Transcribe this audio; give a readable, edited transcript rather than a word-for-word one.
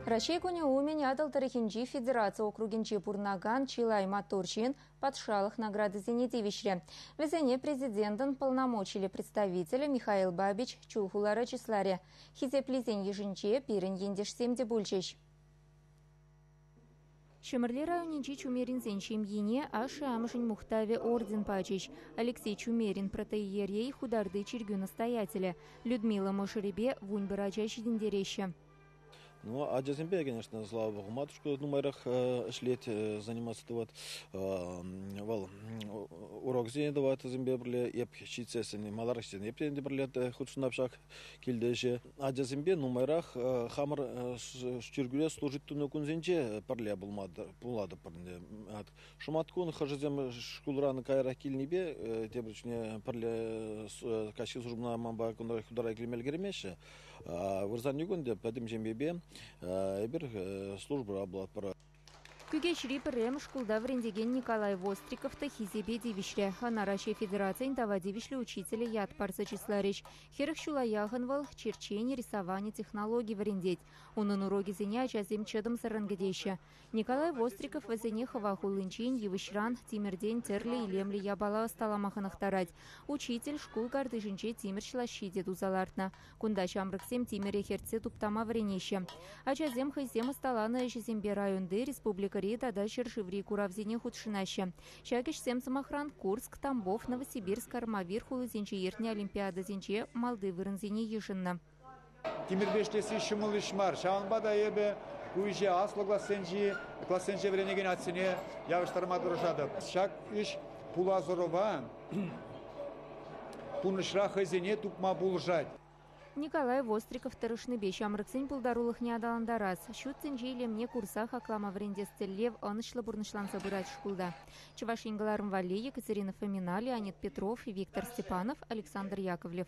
Раҫҫей кунӗ умӗн Атӑл тӑрӑхӗнчи федераци округӗнче пурӑнакан чылай маттур ҫын патшалӑх наградисене тивӗҫрӗ. Вӗсене президентӑн полномочиллӗ представителӗ Михаил Бабич Чулхулара чысларӗ. Хисеплисен йышӗнче пирӗн ентешсем те пулчӗҫ. Ҫӗмӗрле районӗнчи Чумеринсен ҫемйине Ашшӗ-амӑшӗн мухтавӗ орден пачӗҫ. Алексей Чумерин протоиерей Хутарти чиркӳ настоятелӗ. Людмила мӑшӑрӗпе 11 ача ҫитӗнтереҫҫӗ. Ну, ачасемпе, конечно, слава богу, матушка нумайрах ӗҫлет, заниматься тӑвать. Вӑл уроксене тӑвать вӗсемпе пӗрле, эп ҫитсессӗн, маларах ҫитсен эп те пӗрле хутшӑнап ҫак килте ӗҫе. Ачасемпе нумайрах хамӑр чиркӳре служить тунӑ кунсенче пӗрле пулатӑп. Шӑматкун хӑшӗсем шкулран каярах килнипе тепӗр чухне пӗрле каҫхи службӑна манпа кунта хутора килме ӗлкӗрмеҫҫӗ. Вырсарникун те пӗтӗм ҫемьепе эпир службӑра пулатпӑр. Кӳкеҫри пӗрремӗш шкулта вӗрентекен Николай Востриков та хисепе тивӗҫрӗ. Ӑна Раҫҫей Федерацийӗн тава тивӗҫлӗ учителӗ ят парса чысларӗҫ. 40 ҫула яхӑн вӑл черчени, рисовани, технологи вӗрентет. Унӑн урокӗсене ачасем чӑтӑмсӑррӑн кӗтеҫҫӗ. Николай Востриков вӗсене хӑва хуллинчен, йывӑҫран, тимӗртен тӗрлӗ илемлӗ япала ӑсталама хӑнӑхтарать. Учитель шкул картишӗнче тимӗрҫ лаҫҫи те туса лартнӑ. Кунта ҫамрӑксем тимӗре хӗртсе туптама вӗренеҫҫӗ. Ачасем хӑйсем ӑсталанӑ ӗҫӗсемпе районти, республикӑри тата ҫӗршыври куравсене хутшӑнаҫҫӗ. Ҫак ӗҫсем, сӑмахран, Курск, Тамбов, Новосибирск, Армавир хулисенче иртнӗ олимпиадӑсенче малти вырӑнсене йышӑннӑ. Тимӗрпе ӗҫлесси ҫӑмӑл ӗҫ мар. Ҫавӑнпа та эпӗ ку ӗҫе аслӑ классенчи классенче вӗренекен атьсене явӑҫтарма тӑрӑшатӑп. Ҫак ӗҫ пулас ӑрӑва пурнӑҫра хӑйсене тупма пулӑшать. Николай Востриков тӑрӑшнипе ҫамрӑксен пултарулӑхне аталантарас, ҫут тӗнче илемне курса хаклама вӗрентес тӗллев ӑнӑҫлӑ пурнӑҫланса пырать шкулта. Чӑваш Ен кӑларӑм валли Екатерина Фомина, Леонид Петров, Виктор Степанов, Александр Яковлев.